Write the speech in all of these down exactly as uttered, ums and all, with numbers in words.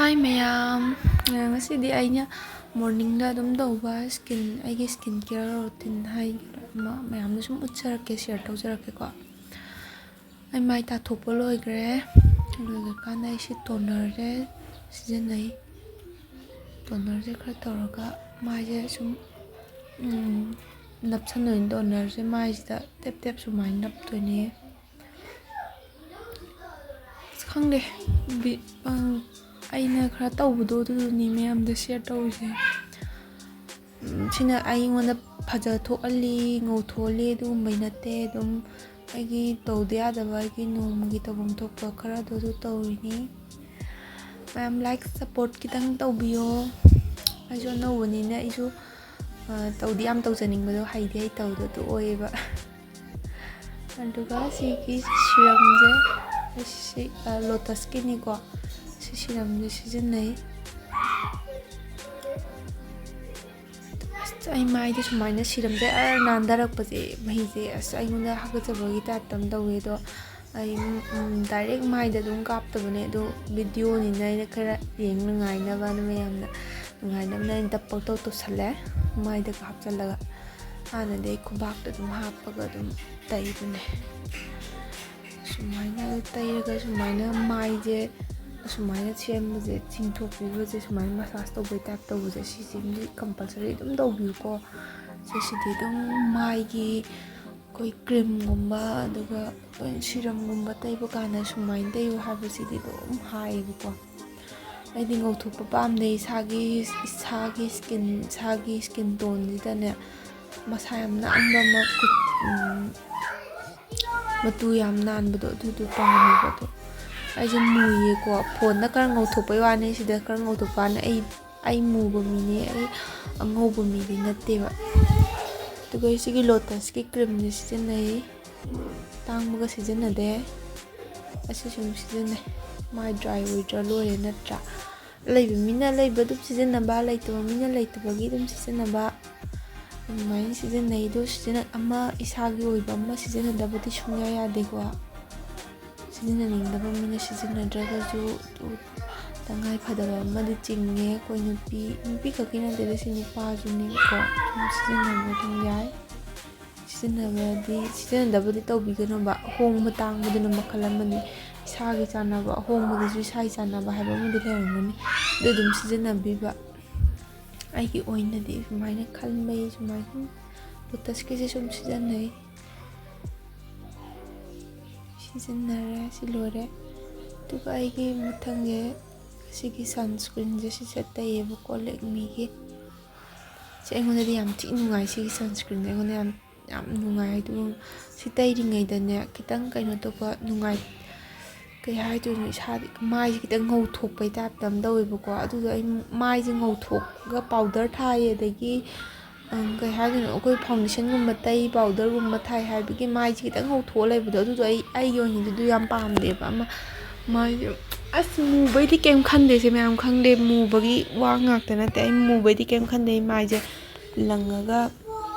ꯍꯥꯏ ꯃꯌꯥꯝ, ꯉꯁꯤꯗꯤ ꯑꯩꯅ ꯃꯣꯔꯅꯤꯡꯗ ꯑꯗꯨꯝ ꯇꯧꯕ ꯁ꯭ꯀꯤꯟ, ꯑꯩꯒꯤ ꯁ꯭ꯀꯤꯟ ꯀꯤꯌꯔ ꯔꯨꯇꯤꯟ ꯍꯥꯏꯒꯗ꯭ꯔꯥ, ꯑꯃ ꯃꯌꯥꯝꯗ ꯁꯨꯝ ꯎꯠꯆꯔꯛꯀꯦ, ꯁꯤꯌꯔ ꯇꯧꯖꯔꯛꯀꯦꯀꯣ꯫ ꯑꯩ ꯃꯥꯏ ꯇꯥꯊꯣꯛꯄ ꯂꯣꯏꯈ꯭ꯔꯦ꯫ ꯂꯣꯏꯈ꯭ꯔꯀꯥꯟꯗ ꯑꯩꯁꯤ ꯇꯣꯅꯔꯁꯦ ꯁꯤꯖꯤꯟꯅꯩ꯫ ꯇꯣꯅꯔꯁꯦ ꯈꯔ ꯇꯧꯔꯒ ꯃꯥꯏꯁꯦ ꯁꯨꯝ, ꯎꯝ, ꯅꯞꯁꯟꯗꯣꯏꯅꯤ ꯇꯣꯅꯔꯁꯦ ꯃꯥꯏꯁꯤꯗ꯫ ꯇꯦꯞ ꯇꯦꯞ ꯁꯨꯃꯥꯏꯅ ꯅꯞꯇꯣꯏꯅꯦ꯫ ꯑꯁ, ꯈꯪꯗꯦ, ꯕꯤ-, ꯑꯪ, ꯑꯩꯅ ꯈꯔ ꯇꯧꯕꯗꯣ ꯑꯗꯨꯗꯨꯅꯤ ꯃꯌꯥꯝꯗ ꯁꯤꯌꯔ ꯇꯧꯔꯤꯁꯦ꯫ ꯎꯝ, ꯁꯤꯅ ꯑꯩꯉꯣꯟꯗ ꯐꯖ ꯊꯣꯛꯍꯜꯂꯤ, ꯉꯧꯊꯣꯛꯍꯜꯂꯤ ꯑꯗꯨꯒꯨꯝꯕꯩ ꯅꯠꯇꯦ꯫ ꯑꯗꯨꯝ ꯑꯩꯒꯤ ꯇꯧꯗ ꯌꯥꯗꯕ, ꯑꯩꯒꯤ ꯅꯣꯡꯃꯒꯤ ꯇꯧꯐꯝ ꯊꯣꯛꯄ ꯈꯔꯗꯣ ꯑꯗꯨ ꯇꯧꯔꯤꯅꯤ꯫ ꯃꯌꯥꯝ ꯂꯥꯏꯛ ꯁꯞꯄꯣꯔꯠ ꯈꯤꯇꯪ ꯇꯧꯕꯤꯌꯣ꯫ ꯑꯩꯁꯨ ꯑꯅꯧꯕꯅꯤꯅ ꯑꯩꯁꯨ, ꯑ, ꯇꯧꯗꯤ ꯌꯥꯝ ꯇꯧꯖꯅꯤꯡꯕꯗꯣ, ꯍꯩꯗꯤ ꯍꯩꯇꯕꯗꯣ ꯑꯗꯨ ꯑꯣꯏꯌꯦꯕ꯫ ꯑꯗꯨꯒ ꯁꯤꯒꯤ ꯁꯤꯔꯝꯁꯦ, ꯁꯤ, ꯑ, ꯂꯣꯇꯁꯀꯤꯅꯤꯀꯣ꯫ ꯁꯤ ꯁꯤꯔꯝꯁꯦ ꯁꯤꯖꯤꯟꯅꯩ꯫ ꯑꯁ, ꯑꯩ ꯃꯥꯏꯗꯤ ꯁꯨꯃꯥꯏꯅ ꯁꯤꯔꯝꯁꯦ ꯑꯔ ꯅꯥꯟꯊꯔꯛꯄꯁꯦ, ꯃꯍꯤꯁꯦ, ꯑꯁ, ꯑꯩꯉꯣꯟꯗ ꯍꯥꯒꯠꯆꯕꯒꯤ ꯇꯥꯏꯞꯇ ꯑꯃ ꯇꯧꯋꯦ꯫ ꯑꯗꯣ ꯑꯩ, ꯎꯝ, ꯗꯥꯏꯔꯦꯛ ꯃꯥꯏꯗ ꯑꯗꯨꯝ ꯀꯥꯞꯇꯕꯅꯦ꯫ ꯑꯗꯣ ꯚꯤꯗꯤꯑꯣꯅꯤꯅ ꯑꯩꯅ ꯈꯔ ꯌꯦꯡ ꯅꯨꯡꯉꯥꯏꯅꯕꯅ, ꯃꯌꯥꯝꯅ ꯅꯨꯡꯉꯥꯏꯅꯕꯅ ꯑꯩꯅ ꯗꯞ ꯄꯪꯇꯧ ꯇꯧꯁꯜꯂꯦ ꯃꯥꯏꯗꯒ ꯍꯥꯞꯆꯜꯂꯒ꯫ ꯍꯥꯟꯅꯗꯤ ꯑꯩ ꯈꯨꯕꯥꯛꯇ ꯑꯗꯨꯝ ꯍꯥꯞꯄꯒ ꯑꯗꯨꯝ ꯇꯩꯕꯅꯦ꯫ ꯁꯨꯃꯥꯏꯅ ꯇꯩꯔꯒ ꯁꯨꯃꯥꯏꯅ ꯃꯥꯏꯁꯦ ꯑꯁꯨꯃꯥꯏꯅ ꯁꯦꯝꯕꯁꯦ, ꯆꯤꯡꯊꯣꯛꯄꯤꯕꯁꯦ, ꯁꯨꯃꯥꯏꯅ ꯃꯁꯥꯁ ꯇꯧꯕꯩ ꯇꯥꯏꯞ ꯇꯧꯕꯁꯦ, ꯁꯤꯁꯤꯃꯗꯤ ꯀꯝꯄꯜꯁꯔꯤ ꯑꯗꯨꯝ ꯇꯧꯕꯤꯌꯨꯀꯣ꯫ ꯁꯤꯁꯤꯗꯤ ꯑꯗꯨꯝ ꯃꯥꯏꯒꯤ ꯑꯩꯈꯣꯏ ꯀ꯭ꯔꯤꯝꯒꯨꯝꯕ, ꯑꯗꯨꯒ ꯑꯩꯈꯣꯏ ꯁꯤꯔꯝꯒꯨꯝꯕ ꯇꯩꯕ ꯀꯥꯟꯗ ꯁꯨꯃꯥꯏꯅ ꯇꯩꯌꯨ ꯍꯥꯏꯕꯁꯤꯗꯤ ꯑꯗꯨꯝ ꯍꯥꯏꯌꯦꯕꯀꯣ꯫ ꯑꯩꯗꯤ ꯉꯧꯊꯣꯛꯄ ꯄꯥꯝꯗꯦ꯫ ꯏꯁꯥꯒꯤ, ꯏꯁꯥꯒꯤ ꯁ꯭ꯀꯤꯟ, ꯏꯁꯥꯒꯤ ꯁ꯭ꯀꯤꯟ ꯇꯣꯟꯁꯤꯗꯅꯦ ꯃꯁꯥ ꯌꯥꯝ ꯅꯥꯟꯕ ꯑꯃ, ꯀꯨ-, ꯎꯝ, ꯃꯇꯨ ꯌꯥꯝ ꯅꯥꯟꯕꯗꯣ ꯑꯗꯨꯗꯣ ꯄꯥꯝꯃꯦꯕ꯫ ꯑꯗꯣ ꯑꯩꯁꯦ ꯃꯨꯏꯌꯦꯀꯣ, ꯐꯣꯟꯗ ꯈꯔ ꯉꯧꯊꯣꯛꯄꯩ ꯋꯥꯅꯤ, ꯁꯤꯗ ꯈꯔ ꯉꯧꯊꯣꯛꯄ ꯋꯥꯅꯤ꯫ ꯑꯩ, ꯑꯩ ꯃꯨꯕ ꯃꯤꯅꯦ, ꯑꯩ ꯑꯉꯧꯕ ꯃꯤꯗꯤ ꯅꯠꯇꯦꯕ꯫ ꯑꯗꯨꯒ ꯑꯩ ꯁꯤꯒꯤ ꯂꯣꯇꯁꯀꯤ ꯀ꯭ꯔꯤꯝꯁꯦ ꯁꯤꯖꯤꯟꯅꯩ꯫ ꯇꯥꯡꯕꯒ ꯁꯤꯖꯤꯟꯅꯗꯦ꯫ ꯑꯁꯤ ꯁꯨꯝ ꯁꯤꯖꯤꯟꯅꯩ꯫ ꯃꯥꯏ ꯗ꯭ꯔꯥꯏ ꯑꯣꯏꯗ꯭ꯔꯥ ꯂꯣꯏꯔꯦ ꯅꯠꯇ꯭ꯔꯥ? ꯂꯩꯕ ꯃꯤꯅ ꯂꯩꯕ ꯑꯗꯨꯝ ꯁꯤꯖꯤꯟꯅꯕ, ꯂꯩꯇꯕ ꯃꯤꯅ ꯂꯩꯇꯕꯒꯤ ꯑꯗꯨꯝ ꯁꯤꯖꯤꯟꯅꯕ, ꯑꯗꯨꯃꯥꯏꯅ ꯁꯤꯖꯤꯟꯅꯩ꯫ ꯑꯗꯣ ꯁꯤꯖꯤꯟꯅ-, ꯑꯃ ꯏꯁꯥꯒꯤ ꯑꯣꯏꯕ ꯑꯃ ꯁꯤꯖꯤꯟꯅꯗꯕꯗꯤ ꯁꯨꯡꯌꯥ ꯌꯥꯗꯦꯀꯣ꯫ ꯁꯤꯖꯤꯟꯅꯅꯤꯡꯗꯕ ꯃꯤꯅ ꯁꯤꯖꯤꯟꯅꯗ꯭ꯔꯒꯁꯨ, ꯑꯗꯨ ꯇꯉꯥꯏ ꯐꯗꯕ ꯑꯃꯗꯤ ꯆꯤꯡꯉꯦ꯫ ꯑꯩꯈꯣꯏ ꯅꯨꯄꯤ, ꯅꯨꯄꯤ ꯈꯛꯀꯤ ꯅꯠꯇꯦꯗ, ꯁꯤ ꯅꯨꯄꯥꯁꯨꯅꯦꯕꯀꯣ, ꯑꯗꯨꯝ ꯁꯤꯖꯤꯟꯅꯕ ꯑꯗꯨꯝ ꯌꯥꯏ꯫ ꯁꯤꯖꯤꯟꯅꯕꯗꯤ, ꯁꯤꯖꯤꯟꯅꯗꯕꯗꯤ ꯇꯧꯕꯤꯒꯅꯣꯕ꯫ ꯑꯍꯣꯡꯕ ꯇꯥꯡꯕꯗꯨꯅ ꯃꯈꯜ ꯑꯃꯅꯤ, ꯏꯁꯥꯒꯤ ꯆꯥꯟꯅꯕ, ꯑꯍꯣꯡꯕꯗꯁꯨ ꯏꯁꯥꯒꯤ ꯆꯥꯟꯅꯕ ꯍꯥꯏꯕ ꯑꯃꯗꯤ ꯂꯩꯔꯝꯒꯅꯤ꯫ ꯑꯗꯨ ꯑꯗꯨꯝ ꯁꯤꯖꯤꯟꯅꯕꯤꯕ꯫ ꯑꯩꯒꯤ ꯑꯣꯏꯅꯗꯤ ꯁꯨꯃꯥꯏꯅ ꯈꯟꯕꯩ, ꯁꯨꯃꯥꯏꯅ ꯂꯣꯇꯁꯀꯤꯁꯦ ꯁꯨꯝ ꯁꯤꯖꯤꯟꯅꯩ꯫ ꯁꯤꯖꯤꯟꯅꯔꯦ, ꯁꯤ ꯂꯣꯏꯔꯦ꯫ ꯑꯗꯨꯒ ꯑꯩꯒꯤ ꯃꯊꯪꯁꯦ ꯁꯤꯒꯤ ꯁꯟꯁꯀ꯭ꯔꯤꯟꯁꯦ, ꯁꯤꯁꯦ ꯇꯩꯌꯦꯕꯀꯣ, ꯂꯦꯛꯃꯤꯒꯤ꯫ ꯁꯤ ꯑꯩꯉꯣꯟꯗꯗꯤ ꯌꯥꯝ ꯊꯤ ꯅꯨꯡꯉꯥꯏ, ꯁꯤꯒꯤ ꯁꯟꯁꯀ꯭ꯔꯤꯟꯁꯦ ꯑꯩꯉꯣꯟꯗ ꯌꯥꯝ, ꯌꯥꯝ ꯅꯨꯡꯉꯥꯏ꯫ ꯑꯗꯨ ꯁꯤ ꯇꯩꯔꯤꯉꯩꯗꯅꯦ, ꯈꯤꯇꯪ ꯀꯩꯅꯣ ꯇꯧꯕ ꯅꯨꯡꯉꯥꯏ, ꯀꯩ ꯍꯥꯏꯗꯣꯏꯅꯣ, ꯏꯁꯥꯗ ꯃꯥꯏꯁꯦ ꯈꯤꯇꯪ ꯉꯧꯊꯣꯛꯄꯩ ꯇꯥꯏꯞꯇ ꯑꯃ ꯇꯧꯋꯦꯕꯀꯣ꯫ ꯑꯗꯨꯗꯣ ꯑꯩ ꯃꯥꯏꯁꯦ ꯉꯧꯊꯣꯛꯑꯒ ꯄꯥꯎꯗꯔ ꯊꯥꯏ, ꯑꯗꯒꯤ, ꯎꯝ, ꯀꯩ ꯍꯥꯏꯗꯣꯏꯅꯣ, ꯑꯩꯈꯣꯏ ꯐꯥꯎꯟꯗꯦꯁꯟꯒꯨꯝꯕ ꯇꯩ, ꯄꯥꯎꯗꯔꯒꯨꯝꯕ ꯊꯥꯏ ꯍꯥꯏꯕꯒꯤ ꯃꯥꯏꯁꯦ ꯈꯤꯇꯪ ꯉꯧꯊꯣꯛꯑ ꯂꯩꯕꯗꯣ, ꯑꯗꯨꯗꯣ ꯑꯩ, ꯑꯩꯒꯤ ꯑꯣꯏꯅꯗꯤ ꯑꯗꯨ ꯌꯥꯝ ꯄꯥꯝꯗꯦꯕ꯫ ꯑꯃ ꯃꯥꯏꯁꯦ, ꯑꯁ, ꯃꯨꯕꯩꯗꯤ ꯀꯩꯝ ꯈꯟꯗꯦ, ꯁꯦ ꯃꯌꯥꯝ ꯈꯪꯗꯦ, ꯃꯨꯕꯒꯤ ꯋꯥ ꯉꯥꯛꯇ ꯅꯠꯇꯦ꯫ ꯑꯩ ꯃꯨꯕꯩꯗꯤ ꯀꯩꯝ ꯈꯟꯗꯦ, ꯑꯩ ꯃꯥꯏꯁꯦ ꯂꯪꯉꯒ,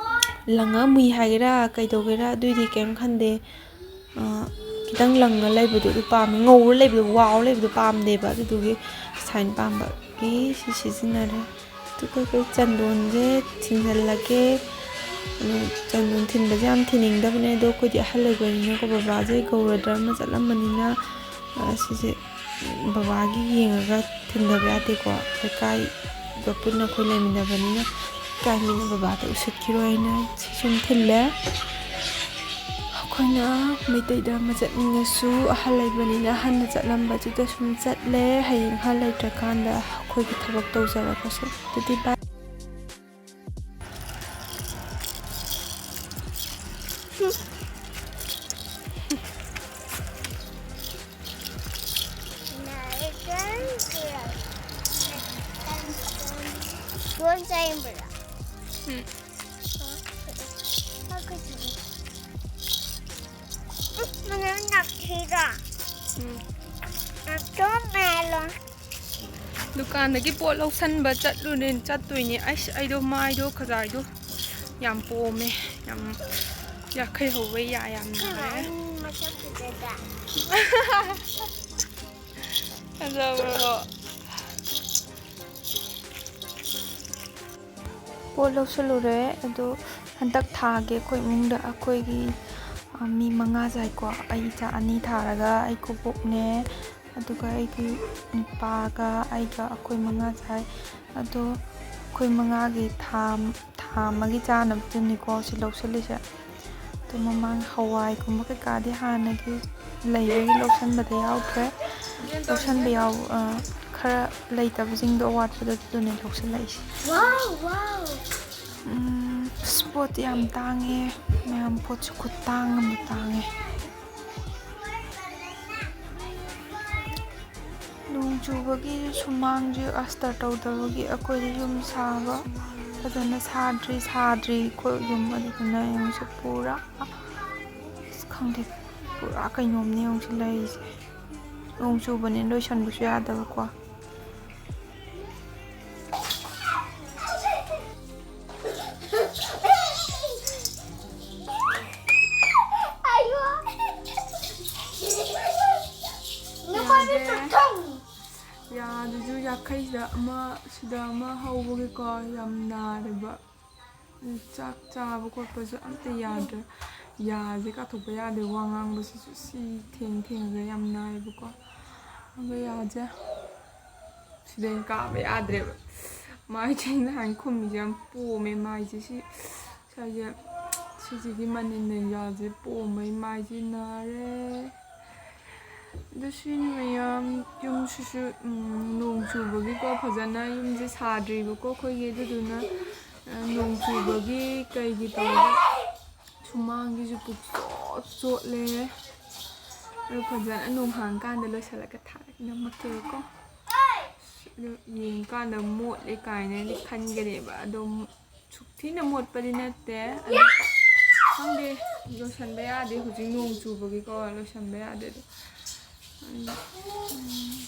ꯂꯪꯉꯒ ꯃꯨꯏ ꯍꯥꯏꯒꯦꯔꯥ ꯀꯩꯗꯧꯒꯦꯔꯥ, ꯑꯗꯨꯏꯗꯤ ꯀꯩꯝ ꯈꯟꯗꯦ꯫ ꯑ, ꯈꯤꯇꯪ ꯂꯪꯉ ꯂꯩꯕꯗꯣ ꯑꯗꯨ ꯄꯥꯝꯃꯦ꯫ ꯉꯧꯔ ꯂꯩꯕꯗꯣ, ꯋꯥꯎꯔ ꯂꯩꯕꯗꯣ ꯄꯥꯝꯗꯦꯕ꯫ ꯑꯗꯨꯗꯨꯒꯤ ꯁꯥꯏꯟ ꯄꯥꯝꯕꯒꯤ ꯁꯤ ꯁꯤꯖꯤꯟꯅꯔꯦ꯫ ꯑꯗꯨꯒ ꯑꯩꯈꯣꯏ ꯆꯟꯗꯣꯟꯁꯦ ꯊꯤꯟꯖꯜꯂꯒꯦ꯫ ꯑꯗꯣ ꯆꯟꯗꯣꯟ ꯊꯤꯟꯕꯁꯦ ꯌꯥꯝ ꯊꯤꯟꯅꯤꯡꯗꯕꯅꯦ, ꯑꯗꯣ ꯑꯩꯈꯣꯏꯗꯤ ꯑꯍꯜ ꯑꯣꯏꯕꯅꯤꯅꯀꯣ, ꯕꯕꯥꯁꯦ ꯒꯧꯔ ꯙꯔꯃ ꯆꯠꯂꯝꯕꯅꯤꯅ, ꯑ, ꯁꯤꯁꯦ ꯕꯕꯥꯒꯤ ꯌꯦꯡꯉꯒ ꯊꯤꯟꯗꯕ ꯌꯥꯗꯦꯀꯣ꯫ ꯂꯩꯀꯥꯏꯗ ꯄꯨꯟꯅ ꯑꯩꯈꯣꯏ ꯂꯩꯃꯤꯟꯅꯕꯅꯤꯅ ꯂꯩꯀꯥꯏ ꯃꯤꯅ ꯕꯕꯥꯗ ꯎꯁꯤꯠꯈꯤꯔꯣꯏ ꯍꯥꯏꯅ ꯁꯤ ꯁꯨꯝ ꯊꯤꯜꯂꯦ꯫ ꯑꯩꯈꯣꯏꯅ ꯃꯩꯇꯩꯗ ꯑꯃ ꯆꯠꯅꯤꯡꯉꯁꯨ ꯑꯍꯜ ꯂꯩꯕꯅꯤꯅ ꯍꯟꯅ ꯆꯠꯂꯝꯕꯗꯨꯗ ꯁꯨꯝ ꯆꯠꯂꯦ꯫ ꯍꯌꯦꯡ ꯑꯍꯜ ꯂꯩꯇ꯭ꯔꯀꯥꯟꯗ ꯑꯩꯈꯣꯏꯒꯤ ꯊꯕꯛ ꯇꯧꯖꯔꯒꯁꯨ꯫ ꯑꯗꯨꯗꯤ ꯕꯥꯏ꯫ ꯂꯣꯟ ꯆꯥꯏꯕ꯭ꯔꯥ? ꯎꯝ꯫ ꯃꯅꯝ ꯅꯝꯊꯤꯗ꯭ꯔꯥ? ꯎꯝ꯫ ꯅꯝꯊꯤꯃꯜꯂꯦ꯫ ꯗꯨꯀꯥꯟꯗꯒꯤ ꯄꯣꯠ ꯂꯧꯁꯟꯕ ꯆꯠꯂꯨꯅꯦ, ꯆꯠꯇꯣꯏꯅꯦ꯫ ꯑꯩꯁ, ꯑꯩꯗꯣ ꯃꯥꯏꯗꯣ ꯈꯖꯥꯏꯗꯣ ꯌꯥꯝ ꯄꯣꯝꯃꯦ, ꯌꯥꯝ ꯌꯥꯈꯩ ꯍꯧꯕ ꯌꯥ ꯌꯥꯝ ꯅꯥꯔꯦ꯫ ꯑꯅꯤ ꯃꯁꯛ ꯐꯖꯗ꯭ꯔꯥ? ꯐꯖꯕ꯭ꯔꯣ? ꯄꯣꯠ ꯂꯧꯁꯜꯂꯨꯔꯦ꯫ ꯑꯗꯣ ꯍꯟꯗꯛ ꯊꯥꯒꯤ ꯑꯩꯈꯣꯏ ꯏꯃꯨꯡꯗ ꯑꯩꯈꯣꯏꯒꯤ, ꯑ, ꯃꯤ ꯃꯉꯥ ꯆꯥꯏꯀꯣ꯫ ꯑꯩ ꯏꯆꯥ ꯑꯅꯤ ꯊꯥꯔꯒ ꯑꯩ ꯈꯨꯕꯣꯛꯅꯦ, ꯑꯗꯨꯒ ꯑꯩꯒꯤ ꯅꯨꯄꯥꯒ ꯑꯩꯒ, ꯑꯩꯈꯣꯏ ꯃꯉꯥ ꯆꯥꯏ꯫ ꯑꯗꯣ ꯑꯩꯈꯣꯏ ꯃꯉꯥꯒꯤ ꯊꯥ, ꯊꯥ ꯑꯃꯒꯤ ꯆꯥꯅꯕꯗꯨꯅꯤꯀꯣ ꯁꯤ ꯂꯧꯁꯜꯂꯤꯁꯦ꯫ ꯑꯗꯣ ꯃꯃꯥꯡ ꯍꯋꯥꯏꯒꯨꯝꯕ ꯀꯩꯀꯥꯗꯤ ꯍꯥꯟꯅꯒꯤ ꯂꯩꯕꯒꯤ ꯂꯧꯁꯟꯕꯗ ꯌꯥꯎꯗ꯭ꯔꯦ꯫ ꯂꯧꯁꯟꯕ ꯌꯥꯎ-, ꯑ, ꯈꯔ ꯂꯩꯇꯕꯁꯤꯡꯗꯣ, ꯑꯋꯥꯠꯄꯗꯣ ꯑꯗꯨꯅꯦ ꯂꯧꯁꯜꯂꯛꯏꯁꯦ꯫ Wow, wow. ꯎꯝ, ꯑꯁ, ꯄꯣꯠꯇꯤ ꯌꯥꯝ ꯇꯥꯡꯉꯦ ꯃꯌꯥꯝ, ꯄꯣꯠꯁꯨ ꯈꯨꯇꯥꯡ ꯑꯃ ꯇꯥꯡꯉꯦ꯫ ꯅꯣꯡ ꯆꯨꯕꯒꯤ ꯁꯨꯃꯥꯡꯁꯦ ꯑꯁꯇꯔ ꯇꯧꯗꯕꯒꯤ ꯑꯩꯈꯣꯏꯗꯤ ꯌꯨꯝ ꯁꯥꯕ ꯐꯖꯅ ꯁꯥꯗ꯭ꯔꯤ, ꯁꯥꯗ꯭ꯔꯤ ꯑꯩꯈꯣꯏ ꯌꯨꯝ꯫ ꯑꯗꯨꯗꯨꯅ ꯌꯦꯡꯉꯨꯁꯦ, ꯄꯨꯔꯥ, ꯑꯁ, ꯈꯪꯗꯦ, ꯄꯨꯔꯥ ꯀꯩꯅꯣꯝꯅꯦ ꯌꯦꯡꯉꯨꯁꯦ ꯂꯩꯔꯤꯁꯦ꯫ ꯅꯣꯡ ꯆꯨꯕꯅꯤꯅ ꯂꯣꯏꯁꯟꯕꯁꯨ ꯌꯥꯗꯕꯀꯣ꯫ ꯌꯥꯗ꯭ꯔꯦ꯫ ꯌꯥꯗꯨꯁꯨ ꯌꯥꯈꯩꯁꯤꯗ ꯑꯃ, ꯁꯤꯗ ꯑꯃ ꯍꯧꯕꯒꯤꯀꯣ, ꯌꯥꯝ ꯅꯥꯔꯦꯕ꯫ ꯆꯥꯛ ꯆꯥꯕ ꯈꯣꯠꯄꯁꯨ ꯑꯝꯇ ꯌꯥꯗ꯭ꯔꯦ꯫ ꯌꯥꯁꯦ ꯀꯥꯊꯣꯛꯄ ꯌꯥꯗ꯭ꯔꯦ꯫ ꯋꯥ ꯉꯥꯡꯕꯁꯤꯁꯨ ꯁꯤ ꯊꯦꯡ ꯊꯦꯡꯉꯒ ꯌꯥꯝ ꯅꯥꯏꯌꯦꯕꯀꯣ꯫ ꯑꯗꯣ ꯌꯥꯁꯦ ꯁꯤꯗꯩ ꯀꯥꯕ ꯌꯥꯗ꯭ꯔꯦꯕ꯫ ꯃꯥꯏꯁꯦ ꯅꯍꯥꯟ ꯈꯨꯝꯃꯤꯁꯦ ꯌꯥꯝ ꯄꯣꯝꯃꯦ꯫ ꯃꯥꯏꯁꯦ ꯁꯤ ꯁ꯭ꯋꯥꯏꯁꯦ, ꯁꯤꯁꯤꯒꯤ ꯃꯅꯤꯟꯅ ꯌꯥꯁꯦ ꯄꯣꯝꯕꯩ ꯃꯥꯏꯁꯦ ꯅꯥꯔꯦ꯫ ꯑꯗꯨ ꯁꯤꯅꯤ ꯃꯌꯥꯝ꯫ ꯌꯨꯝꯁꯤꯁꯨ, ꯎꯝ, ꯅꯣꯡ ꯆꯨꯕꯒꯤꯀꯣ ꯐꯖꯅ ꯌꯨꯝꯁꯦ ꯁꯥꯗ꯭ꯔꯤꯕꯀꯣ ꯑꯩꯈꯣꯏꯒꯤ꯫ ꯑꯗꯨꯗꯨꯅ, ꯑ, ꯅꯣꯡ ꯆꯨꯕꯒꯤ ꯀꯩꯒꯤ ꯇꯧꯔꯒ ꯁꯨꯃꯥꯡꯒꯤꯁꯨ ꯄꯨꯡꯆꯣꯠ ꯆꯣꯠꯂꯦ꯫ ꯑꯗꯨ ꯐꯖꯅ ꯅꯣꯡ ꯍꯥꯡꯀꯥꯟꯗ ꯂꯣꯏꯁꯤꯜꯂꯒ ꯊꯥꯔꯒ ꯅꯝꯃꯛꯀꯦꯕꯀꯣ꯫ ꯑꯗꯨ ꯌꯦꯡꯀꯥꯟꯗ ꯃꯣꯠꯂꯦ ꯀꯥꯏꯅꯗꯤ ꯈꯟꯒꯅꯦꯕ꯫ ꯑꯗꯣ ꯁꯨꯛ ꯊꯤꯅ ꯃꯣꯠꯄꯗꯤ ꯅꯠꯇꯦ꯫ ꯑꯗꯣ ꯈꯪꯗꯦ, ꯂꯣꯏꯁꯟꯕ ꯌꯥꯗꯦ꯫ ꯍꯧꯖꯤꯛ ꯅꯣꯡ ꯆꯨꯕꯒꯤꯀꯣ ꯂꯣꯏꯁꯟꯕ ꯌꯥꯗꯦ꯫ ꯑꯗꯣ, ꯎꯝ,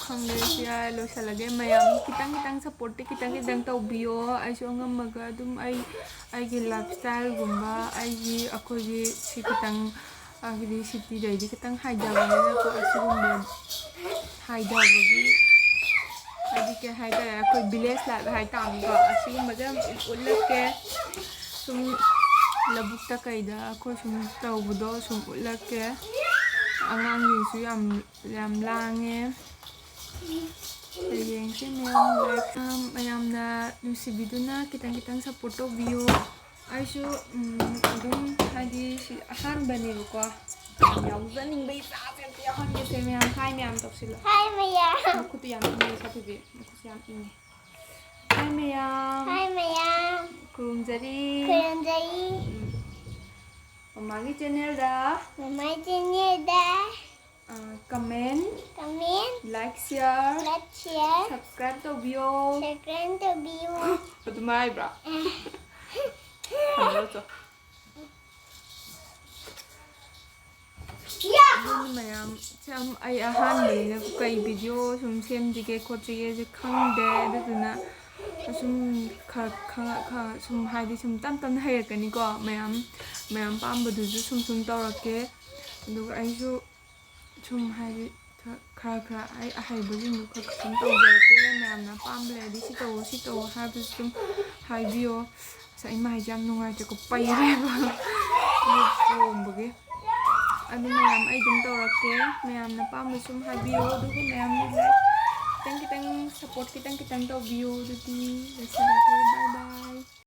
ꯈꯪꯗꯦ, ꯁꯤ ꯌꯥꯔꯦ, ꯂꯣꯏꯁꯜꯂꯒꯦ꯫ ꯃꯌꯥꯝ ꯈꯤꯇꯪ ꯈꯤꯇꯪ ꯁꯞꯄꯣꯔꯠꯇꯤ ꯈꯤꯇꯪ ꯈꯤꯇꯪ ꯇꯧꯕꯤꯌꯣ꯫ ꯑꯩꯁꯨ ꯑꯉꯝꯃꯒ ꯑꯗꯨꯝ ꯑꯩ, ꯑꯩꯒꯤ ꯂꯥꯏꯐ ꯁ꯭ꯇꯥꯏꯜꯒꯨꯝꯕ, ꯑꯩꯒꯤ, ꯑꯩꯈꯣꯏꯒꯤ ꯁꯤ ꯈꯤꯇꯪ, ꯑ, ꯍꯥꯏꯗꯤ ꯁꯤꯇꯤꯗꯩꯗꯤ ꯈꯤꯇꯪ ꯍꯥꯏꯊꯕꯅꯤꯅꯀꯣ, ꯑꯁꯤꯒꯨꯝꯕ ꯍꯥꯏꯊꯕꯒꯤ ꯍꯥꯏꯗꯤ ꯀꯩ ꯍꯥꯏꯇꯥꯔꯦ, ꯑꯩꯈꯣꯏ village life ꯍꯥꯏꯇꯥꯔꯦꯀꯣ, ꯑꯁꯤꯒꯨꯝꯕꯁꯦ ꯌꯥꯝ ꯎꯠꯂꯛꯀꯦ꯫ ꯁꯨꯝ ꯂꯧꯕꯨꯛꯇ ꯀꯩꯗ ꯑꯩꯈꯣꯏ ꯁꯨꯝ ꯇꯧꯕꯗꯣ ꯁꯨꯝ ꯎꯠꯂꯛꯀꯦ꯫ ꯑꯉꯥꯡꯁꯤꯡꯁꯨ ꯌꯥꯝ ꯌꯥꯝ ꯂꯥꯡꯉꯦ꯫ ꯍꯌꯦꯡꯁꯦ ꯃꯌꯥꯝ ꯂꯥꯏꯛ, ꯃꯌꯥꯝꯅ ꯅꯨꯡꯁꯤꯕꯤꯗꯨꯅ ꯈꯤꯇꯪ ꯈꯤꯇꯪ support ꯇꯧꯕꯤꯌꯨ꯫ ꯑꯩꯁꯨ ꯎꯝ, ꯑꯗꯨꯝ ꯍꯥꯏꯗꯤ ꯁꯤ ꯑꯍꯥꯟꯕꯅꯦꯕꯀꯣ꯫ ꯌꯥꯝ ꯌꯥꯎꯖꯅꯤꯡꯕ ꯏꯆꯥꯁꯦ ꯑꯝꯇ ꯌꯥꯎꯍꯟꯒꯦꯁꯦ ꯃꯌꯥꯝ꯫ ꯍꯥꯏ ꯃꯌꯥꯝ ꯇꯧꯁꯤꯜꯂꯣ꯫ ꯍꯥꯏ ꯃꯌꯥꯝ꯫ ꯃꯈꯨꯠꯇꯨ ꯌꯥꯝ ꯏꯪꯉꯦ ꯁꯥꯊꯤꯕꯤ꯫ ꯃꯈꯨꯠꯁꯦ ꯌꯥꯝ ꯏꯪꯉꯦ꯫ ꯍꯥꯏ ꯃꯌꯥꯝ꯫ ꯍꯥꯏ ꯃꯌꯥꯝ꯫ ꯈꯨꯔꯨꯝꯖꯔꯤ꯫ ꯈꯨꯔꯨꯝꯖꯔꯤ꯫ ꯎꯝ꯫ ꯃꯃꯥꯒꯤ channelꯗ꯫ ꯃꯃꯥꯒꯤ channelꯗ꯫ ꯑ, comment, comment, like, share, like, share, subscribe ꯇꯧꯕꯤꯌꯣ꯫ Subscribe ꯇꯧꯕꯤꯌꯨ꯫ ꯑꯗꯨꯝ ꯍꯥꯏꯕ꯭ꯔꯥ? ꯑ꯫ ꯍꯜꯂꯣ, ꯆꯣ꯫ ꯑꯗꯨꯅ ꯃꯌꯥꯝ, ꯁꯨꯝ ꯑꯩ ꯑꯍꯥꯟꯕꯅꯤꯅ ꯀꯩ video ꯁꯨꯝ ꯁꯦꯝꯁꯤꯒꯦ ꯈꯣꯠꯁꯤꯒꯦꯁꯦ ꯈꯪꯗꯦ꯫ ꯑꯗꯨꯗꯨꯅ ꯁꯨꯝ ꯈꯔ, ꯈꯔ, ꯈꯔ ꯁꯨꯝ ꯍꯥꯏꯗꯤ ꯁꯨꯝ ꯇꯞ ꯇꯞꯅ ꯍꯩꯔꯛꯀꯅꯤꯀꯣ꯫ ꯃꯌꯥꯝ, ꯃꯌꯥꯝ ꯄꯥꯝꯕꯗꯨꯁꯨ ꯁꯨꯝ ꯁꯨꯝ ꯇꯧꯔꯛꯀꯦ꯫ ꯑꯗꯨꯒ ꯑꯩꯁꯨ ꯁꯨꯝ ꯍꯥꯏꯗꯤ ꯈ-, ꯈꯔ ꯈꯔ ꯑꯩ ꯑꯍꯩꯕꯁꯤꯡꯗꯣ ꯈꯔ ꯈꯔ ꯁꯨꯝ ꯇꯧꯖꯔꯛꯀꯦ꯫ ꯃꯌꯥꯝꯅ ꯑꯄꯥꯝꯕ ꯂꯩꯔꯗꯤ ꯁꯤ ꯇꯧꯋꯣ, ꯁꯤ ꯇꯧꯋꯣ ꯍꯥꯏꯕꯁꯨ ꯑꯗꯨꯝ ꯍꯥꯏꯕꯤꯌꯣ꯫ ꯑꯁ, ꯑꯩ ꯃꯥꯏꯁꯦ ꯌꯥꯝ ꯅꯨꯡꯉꯥꯏꯇꯦꯀꯣ, ꯄꯩꯔꯦꯕ꯫ ꯃꯤꯠ ꯄꯣꯝꯕꯒꯤ꯫ ꯑꯗꯨ ꯃꯌꯥꯝ ꯑꯩ ꯑꯗꯨꯝ ꯇꯧꯔꯛꯀꯦ꯫ ꯃꯌꯥꯝꯅ ꯑꯄꯥꯝꯕ ꯁꯨꯝ ꯍꯥꯏꯕꯤꯌꯣ꯫ ꯑꯗꯨꯒ ꯃꯌꯥꯝꯅ like ꯈꯤꯇꯪ ꯈꯤꯇꯪ support ꯈꯤꯇꯪ ꯈꯤꯇꯪ ꯇꯧꯕꯤꯌꯣ꯫ ꯑꯗꯨꯗꯤ ꯂꯣꯏꯁꯤꯜꯂꯒꯦ꯫ Bye bye꯫